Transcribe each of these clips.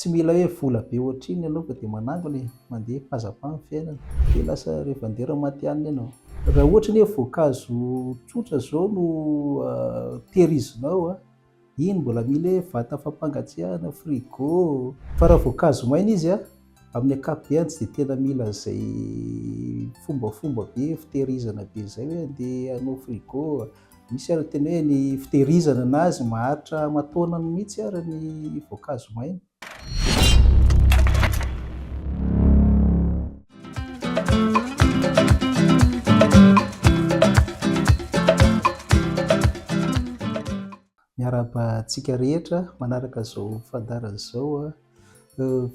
Tsy mila hoe vola be ohatrinona ianao fa dia manangona e, mandeha pas à pas ny fiainana dia lasa revendeur matihanina ianao. Raha ohatra ny hoe voankazo tsotra izao no tehirizinao a, iny mbola mila hoe vata fampangatsiahana, frigo. Fa raha voankazo maina izy a, amin'ny ankapobeny tsy dia tena mila an'izay fombafomba be fitehirizana be izay hoe andeha hanao frigo. Misy ary tena hoe ny fitehirizana anazy maharitra aman-taonany mihitsy ary ny voankazo maina. Miarahaba antsika rehetra manaraka izao fandaharana izao.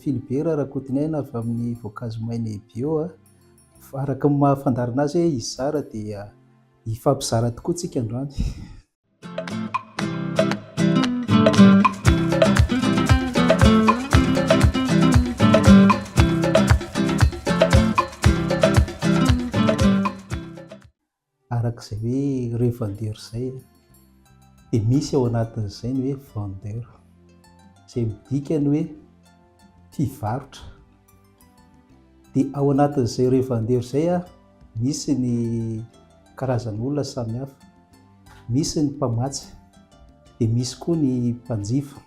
Philibert Rakotoniaina avy amin'ny voankazo maina bio. Araka ny maha fandaharana azy hoe hizara dia Hifampizara tokoa tsika androany. Araka izay hoe revendeur izay dia misy ao anatin'izay ny hoe vendeur izay midika ny hoe mpivarotra. Dia ao anatin'izay revendeur izay misy ny karazan'olona samihafa, misy ny mpamatsy dia misy koa ny mpanjifa.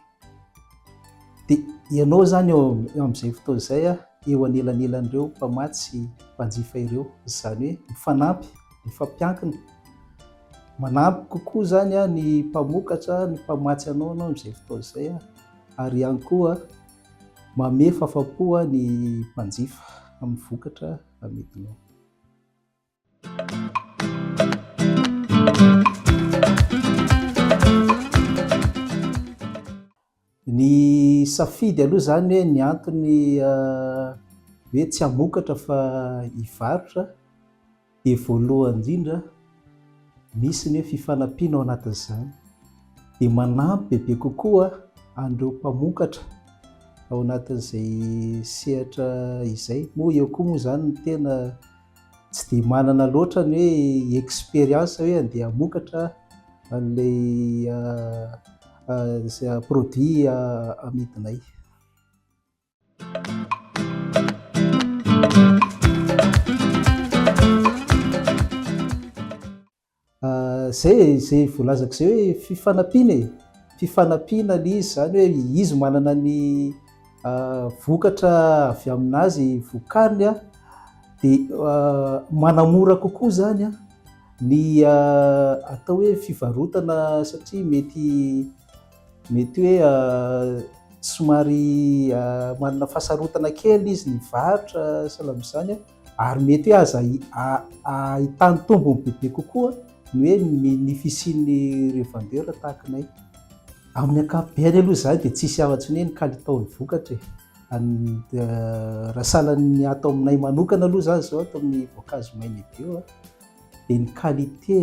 Dia ianao izany eo amin'izay fotoana izay eo anelanelan'ireo mpamatsy sy mpanjifa ireo, izany hoe mifanampy, mifampiankina. Manampy kokoa izany ny mpamokatra, ny mpamatsy anao ianao amin'izay fotoana izay ary ihany koa manome fahafahampo ny mpanjifa amin'ny vokatra amidinao. Ny safidy aloha izany hoe ny antony hoe tsy hamokatra fa hivarotra dia voalohany indrindra misy ny hoe fifanampiana ao anatin'izany. Dia manampy bebe kokoa an'ireo mpamokatra ao anatin'izay sehatra izay. Moa eo koa moa izany ny tena tsy dia manana loatra ny hoe expérience hoe andeha hamokatra an'ilay produit amidinay. Zay e, zay voalazako zay hoe fifanampiana e, fifanampiana le izy zany hoe izy manana ny vokatra avy aminazy vokariny a, de manamora kokoa zany a ny atao hoe fivarotana satria mety Mety hoe somary manana fahasarotana kely izy nivarotra sahala amin'izany ary mety hoe aza ahitany tombony bebe kokoa ny hoe ny fisian'ny revendeur tahaka anay. Amin'ny ankapobeny aloha izany dia tsisy afa-tsy ny hoe ny kalitaon'ny vokatra e. Raha sahala ny ato aminay manokana aloha izany izao ato amin'ny voankazo maina bio dia ny qualité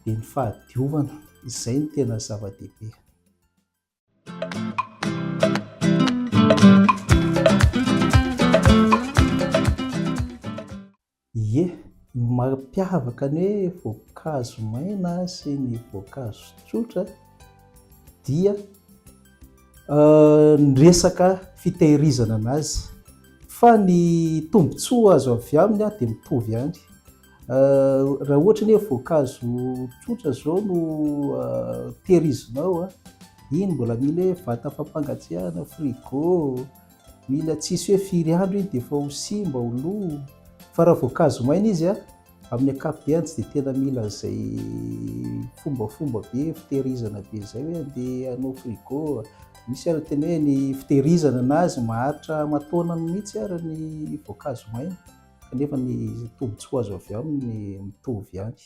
dia ny fahadiovana, izay no tena zava-dehibe. Ie, ny mampiavaka ny hoe voankazo maina sy ny voankazo tsotra dia ny resaka fitehirizana anazy fa ny tombontsoa azo avy aminy dia mitovy ihany. Raha ohatra anie voankazo tsotra zao no tehirizinao a, iny mbola mila hoe vata fampangatsiahana, frigo, mila tsisy hoe firy andro iny dia efa ho simba, ho lo. Fa raha voankazo maina izy a, amin'ny ankapobeny tsy dia tena mila an'izay fombafomba be fitehirizana be izay hoe andeha hanao frigo. Misy ary tena hoe ny fitehirizana anazy maharitra aman-taonany mihitsy ary ny voankazo maina. Kanefa ny tombontsoa azo avy aminy mitovy ihany.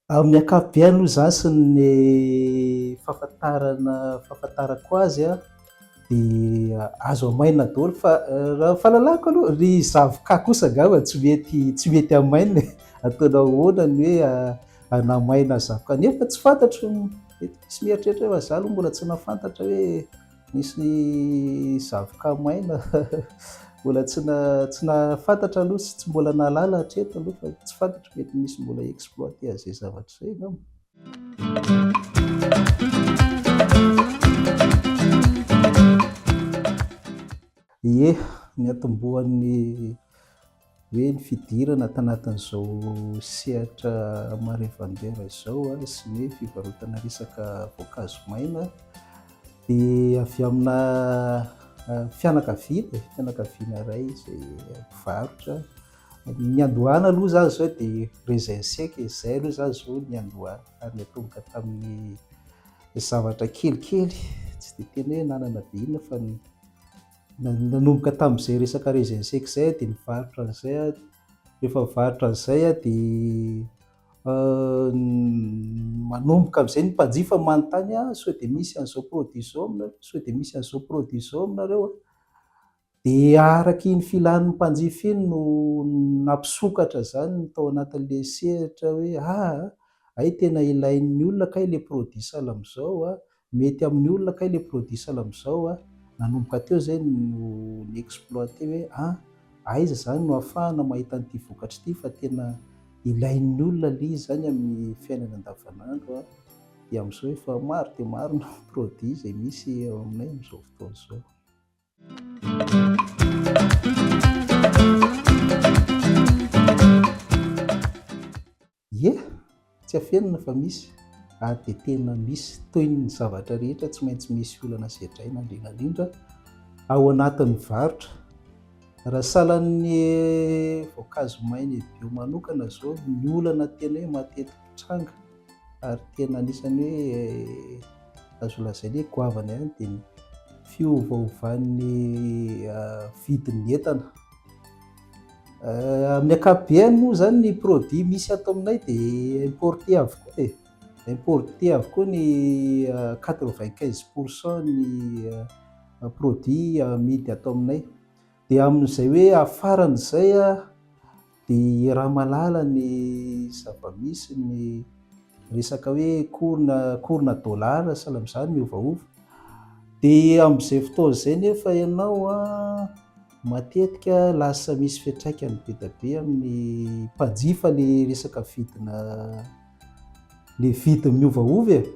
Amin'ny ankapobeny aloha izany sy ny fahafantarana fahafantarako azy dia azo amainina daholo fa raha ny fahalalako aloha ny zavoka kosa angamba tsy mety tsy mety amainina e. Ataonao ahoana ny hoe hanamaina zavoka nefa tsy fantatro mety misy mieritreritra hoe fa za aloha mbola tsy nahafantatra hoe nisy zavoka maina. Mbola tsy na tsy nahafantatra aloha sy tsy mbola nahalala hatreto aloha fa tsy fantatro mety misy mbola exploiter an'izay zavatra izay angamba. Ie, niantombohan'ny hoe ny fidirana tanatin'izao sehatra maha-revendeur izao sy ny hoe fivarotana resaka voankazo maina dia avy amina fianakaviana e, fianakaviana iray izay mpivarotra. Niandohana aloha izaho izao dia raisin sec e, izay aloha izaho izao niandohana ary niatomboka tamin'ny zavatra kelikely, tsy dia tena hoe nanana be inona fa ny Nanomboka tamin'izay resaka raisin sec izay aho dia nivarotra an'izay aho, rehefa nivarotra an'izay aho dia manomboka amin'izay ny mpanjifa manontany ahy sao dia misy an'izao produit izao aminareo, sao dia misy an'izao produit izao aminareo an. Dia araka iny filan'ny mpanjifa iny no nampisokatra izany ny tao anatin'ilay sehatra hoe aa hay tena ilain'ny olona kay ilay produit sahala amin'izao an, Mety amin'ny olona kay le produit sahala amin'izao a! Nanomboka teo zay no ni-exploiter hoe an! Aiza zany no ahafahana mahita an'ity vokatra ity fa tena ilain'ny olona le izy zany amin'ny fiainana andavanandro a! Dia amin'izao efa maro dia maro ny produit izay misy ao aminay amin'izao fotoana izao. Ie, tsy afenina fa misy ary dia tena misy toy ny zavatra rehetra tsy maintsy misy olana sedraina indrindra indrindra ao anatin'ny varotra. Raha sahalan'ny voankazo maina bio manokana izao ny olana tena hoe mateti-pitranga ary tena anisan'ny hoe azo lazaina hoe goavana ihany dia ny fiovaovan'ny vidin'ny entana. Amin'ny ankapobeny moa izany ny produit misy ato aminay dia importé avokoa e, importé avokoa ny 95 pour cent ny produit amidy ato aminay. Dia amin'izay hoe hafarana izay dia iaraha-mahalala ny zava-misy ny resaka hoe cours na cours na dollar sahala amin'izany miovaova. Dia amin'izay fotoana izay nefa ianao an, Matetika lasa misy fiantraikany be dia be amin'ny mpanjifa le resaka vidina le vidiny miovaova e,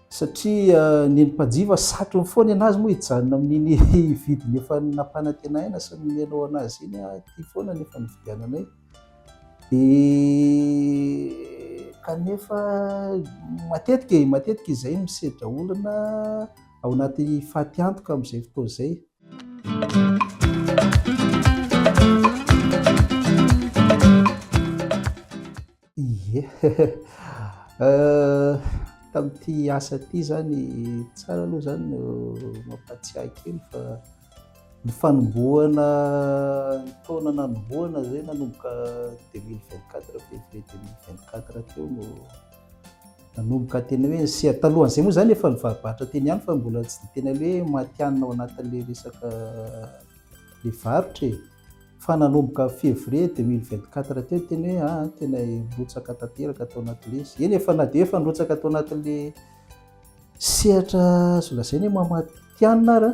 satria ny mpanjifa satriny foana anazy moa hijanona amin'iny vidiny efa nampanantenaina sy nomenao anazy iny, ah ity foana no efa nividiananay, dia kanefa matetika e, matetika izay misedra olana ao anaty fatiantoka amin'izay fotoana izay. Ie, tamin'ity asa ity zany tsara aloha zany no mampahatsiahy kely fa ny fanombohana ny taona nanombohana zay nanomboka 2024 février 2024 teo no Nanomboka tena hoe niseha talohan'izay moa izany efa nivarobarotra teny ihany fa mbola tsy dia tena hoe matihanina ao anatin'ilay resaka le varotra e. Fa nanomboka février 2024 teo tena hoe ah tena nirotsaka tanteraka tao anatin'ilay izy. Eny efa na dia efa nirotsaka tao anatin'ilay sehatra azo lazaina hoe maha matihanina ara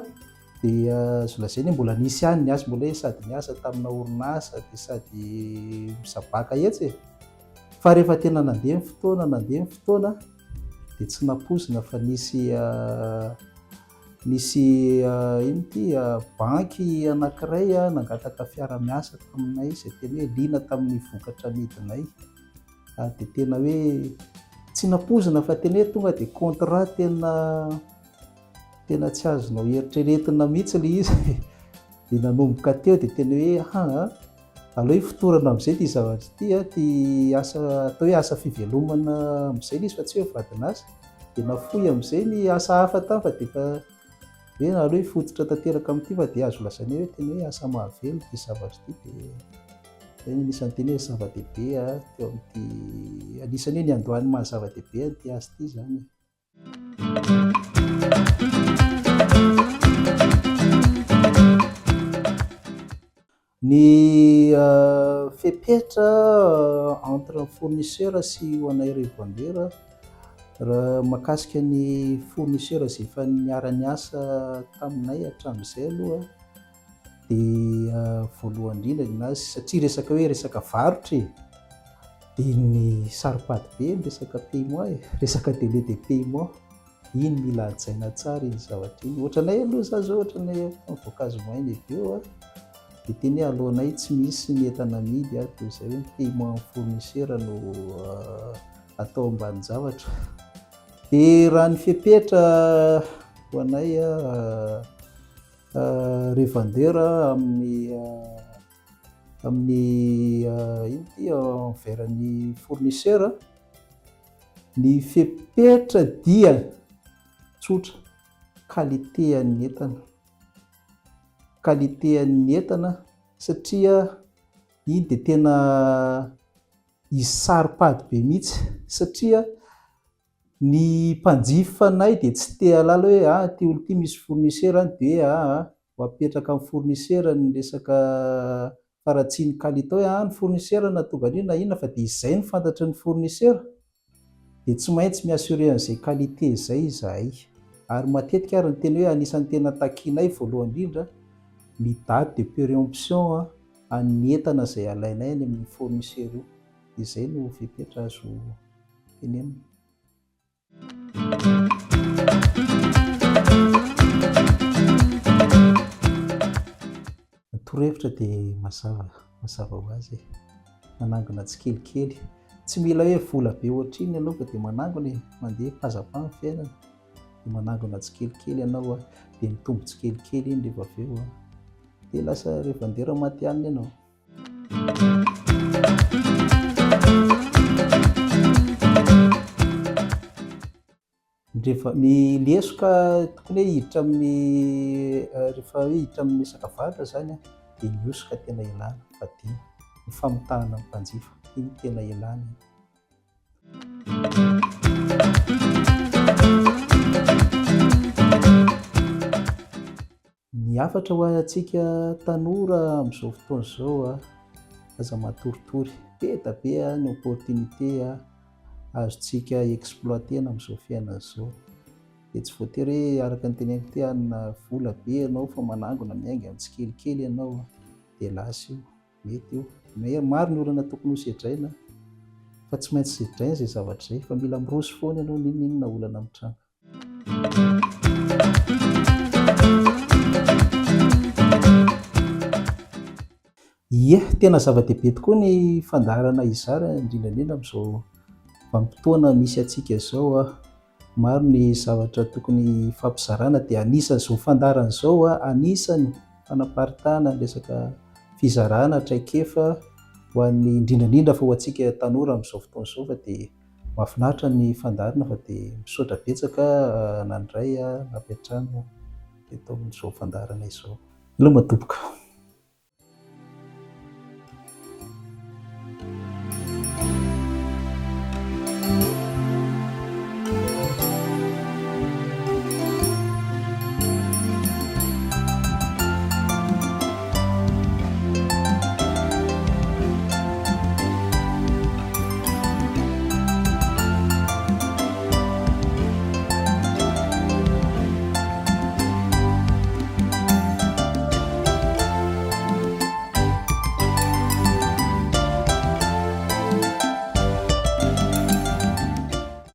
dia azo lazaina hoe mbola nisy ihany ny asa, mbola hoe sady niasa tamina orinasa dia sady misabaka etsy e. Fa rehefa tena nandeha ny fotoana, nandeha ny fotoana dia tsy nampoizina fa nisy nisy ino ity banky anankiray nangataka fiara-miasa taminay izay tena hoe liana tamin'ny vokatra amidinay. Ary dia tena hoe tsy nampoizina fa tena hoe tonga dia contrat tena tena tsy azonao eritreretina mihitsy ilay izy. Dia nanomboka teo dia tena hoe aa Aleo hifotorana amin'izay ity zavatra ity, ity asa atao hoe asa fivelomana amin'izay ilay izy fa tsy hoe vadin'asa. Dia nafoy amin'izay ny asa hafa tany fa dia efa hoe aleo hifototra tanteraka amin'ity fa dia azo lazaina hoe tena hoe asa mahavelona ity zavatra ity. Dia izay no anisan'ny tena hoe zava-dehibe teo amin'ity, anisan'ny hoe niandohan'ny maha zava-dehibe an'ity asa ity izany e. Ny fepetra entre ny fournisseur sy ho anay revendeur raha mahakasika ny fournisseur izay efa niara-niasa taminay hatramin'izay aloha. Dia voalohany indrindra ny azy satria resaka hoe resaka varotra e, dia ny saro-pady be ny resaka paiement e, resaka délai de paiement, iny mila hajaina tsara iny zavatra iny. Ohatranay aloha za zao ohatranay amin'ny voankazo moyen et bio a, dia teny hoe alohanay tsy misy ny entana amidy a, toy izay hoe ny paiement amin'ny fournisseur no atao ambanin-javatra. Dia raha ny fepetra ho anay a, Revendeur amin'ny amin'ny ino ity envers ny fournisseur, ny fepetra dia tsotra, qualité an'ny entana, qualité an'ny entana satria iny dia tena izy saro-pady be mihitsy satria Ny mpanjifa anay dia tsy te hahalala hoe ah ity olona ity misy fournisseur any dia ah ah ho apetraka amin'ny fournisseur ny resaka faharatsian'ny kalitao hoe ah ny fournisseur nahatonga an'io na inona fa dia izay no fantatry ny fournisseur dia tsy maintsy mi-assurer an'izay qualité izay izahay. Ary matetika ary ny tena hoe anisan'ny tena takianay voalohany indrindra ny date de péremption an'ny entana izay alainay any amin'ny fournisseur io. Izay no fepetra azo tenenina. Ny torohevitra dia mazava, mazava ho azy e. Manangona tsikelikely. Tsy mila hoe vola be ohatrinona ianao fa dia manangona e. Mandeha pas à pas ny fiainana. Dia manangona tsikelikely ianao dia mitombo tsikelikely iny rehefa avy eo. Dia lasa revendeur matihanina ianao. Rehefa ny lesoka tokony hoe hiditra amin'ny rehefa hoe hiditra amin'ny resaka varotra izany dia ny hosoka tena ilana fadiana, ny famitahana ny mpanjifa, iny tena ilana iny. Ny hafatra ho antsika tanora amin'izao fotoana izao, aza matoritory. Be dia be ny opportunité azontsika exploiter-na amin'izao fiainana izao. Dia tsy voatery hoe araka ny teneniko teo hanana vola be ianao fa manangona miainga amin'ny tsikelikely ianao dia lasa io. Mety io. Mais maro ny olana tokony ho sedraina fa tsy maintsy sedraina izay zavatra izay fa mila miroso foana ianao n'inon'inona olana mitranga. Ie, tena zava-dehibe tokoa ny fandaharana hizara, indrindra indrindra amin'izao vanim-potoana misy antsika izao. Maro ny zavatra tokony hifampizarana dia anisan'izao fandaharana izao, anisan'ny fanaparitahana ny resaka fizarana traikefa ho an'ny, indrindra indrindra fa ho antsika tanora amin'izao fotoana izao fa dia Mahafinaritra ny fandaharana fa dia misaotra betsaka nandray nampiantrano teto amin'izao fandaharana izao. Veloma tompoko.